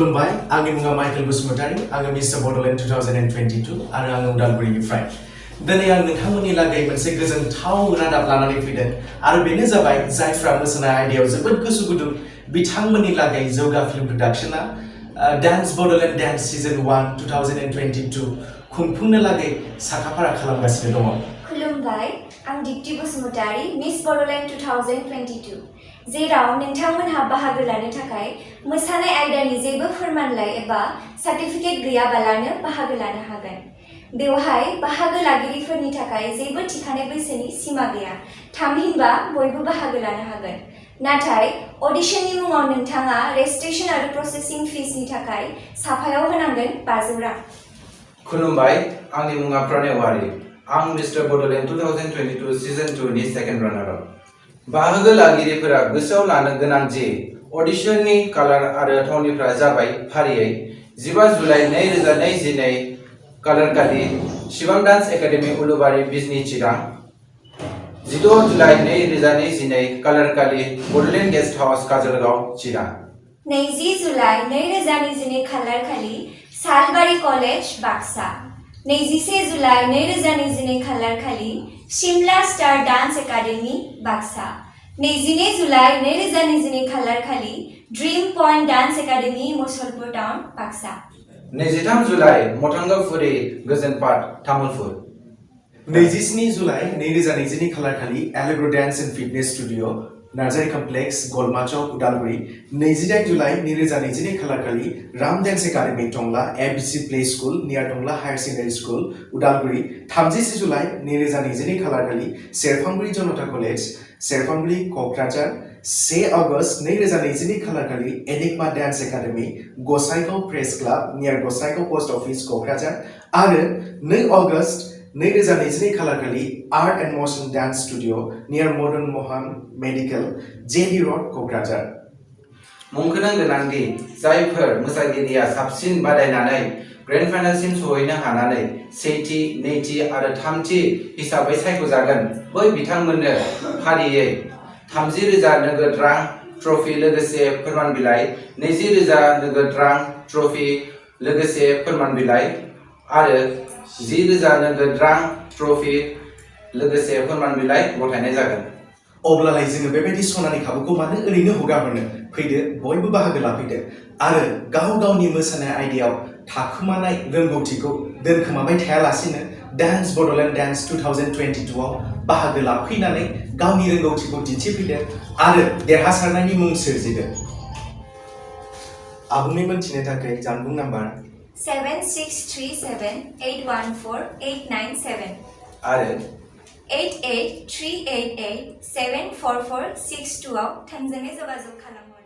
खुलुमबाय आंनि मुङा माइकेल बसुमतारी आङो मिस्टार बडलेण्ड 2022 आरो आङो उदालगुरिनिफ्राय दिनै आं नोंथांमोननि लागै मोनसे गोजोनथाव रादाब लानानै फैदों आरो बेनो जाबाय जायफ्रा मोसानाय आयदायाव जोबोद गोसो गुदुं बिथांमोननि लागै जौगा फिल्म प्रडाक्शना डान्स बडलेण्ड डान्स सीजन 1 2022 खुंफुंनो लागै साखाफारा खालामगासिनो दङ। खुलुमबाय आं दीप्ति बसुमतारी मिस बडलेण्ड 2022 जेराव नोंथांमोनहा बाहागो लानो थाखाय मोसानाय आयदानि जेबो फोरमानलाइ एबा सार्टिफिकेट गैयाबालानो बाहागो लानो हागोन। बेवहाय बाहागो लागिरिफोरनि थाखाय जेबो थिखानाय बैसोनि सिमा गैया। थामहिनबा बयबो बाहागो लानो हागोन। नाथाय अडिशननि मुङाव नोंथाङा रेजिस्ट्रेशन आरो प्रसेसिं फिसनि थाखाय साफायाव होनांगोन 500 रां। खुलुमबाय आंनि मुङा प्रणय वारी आं मिस्टार बडलेण्ड 2022 सीजन 2 नि सेकेन्ड रानार अप। बाहागो लागिरिफोरा गोसोआव लानो गोनां दि अडिशननि कालार आरो थावनिफ्रा जाबाय फारियै 15 जुलाइ 2022 कालारखालि Shibang dance academy Ulubari Bijni Chirang, 16 July 2022 कालारखालि Bodoland guest house Kajalgaon Chirang, 20 July 2022 खालारखालि सालबारि कलेज बाक्सा, 21 जुलाइ 2022 खालारखालि Shimla star dance academy Baksa, 22 July 2022 खालारखालि dream point dance academy Musalpur town Baksa, 23 July मथंगाफुरि गोजोनपाट तामुलपुर, 27 जुलाइ 2022 खालारखालि Allegro dance and fitness studio Narzary complex गलमाचक Udalguri, 28 July 2022 खालारखालि Ram dance academy Tangla ABC play school near Tangla higher secondary school Udalguri, 30 July 2022 खालारखालि Serfanguri Janata college Serfanguri Kokrajhar, 1 August 2022 खालारखालि Enigma dance academy Gossaigaon press club near Gossaigaon post office Kokrajhar आरो 2 August 2022 खालारखालि art and motion dance studio near Madan Mohan medical JD road Kokrajhar. मुंख'नो गोनांदि जायफोर मोसागिरिया साबसिन बादायनानै grand फाइनालसिम सौहैनो हानानै सेथि, नैथि आरो थामथि हिसाबै सायख'जागोन बै बिथांमोननो फारियै 30,000 नोगोद रां ट्रफी लोगोसे फोरमान बिलाइ, 20,000 नोगोद रां ट्रफी लोगोसे फोरमान बिलाइ आरो 10,000 नोगोद रां ट्रफी लोगोसे फोरमान बिलाइ गथायनाय जागोन। अब्लालाय जोङो बेबायदि सनानि खाबुखौ मानो ओरैनो हगारहरनो फैदो बयबो बाहागो लाफैदो आरो गाव गावनि मोसानाय आयदायाव थाखोमानाय रोंगौथिखौ दोनखोमाबाय थायालासिनो डान्स बडलेण्ड डान्स 2022 आव बाहागो लाफैनानै गावनि रोंगौथिखौ दिन्थिफैदो आरो देरहासारनायनि मुं सोरजिदो। आबुङै मोनथिनो थाखाय जानबुं नाम्बार 7637814897 आरो 8838874462 आव थोंजोङै जगाजग खालामो।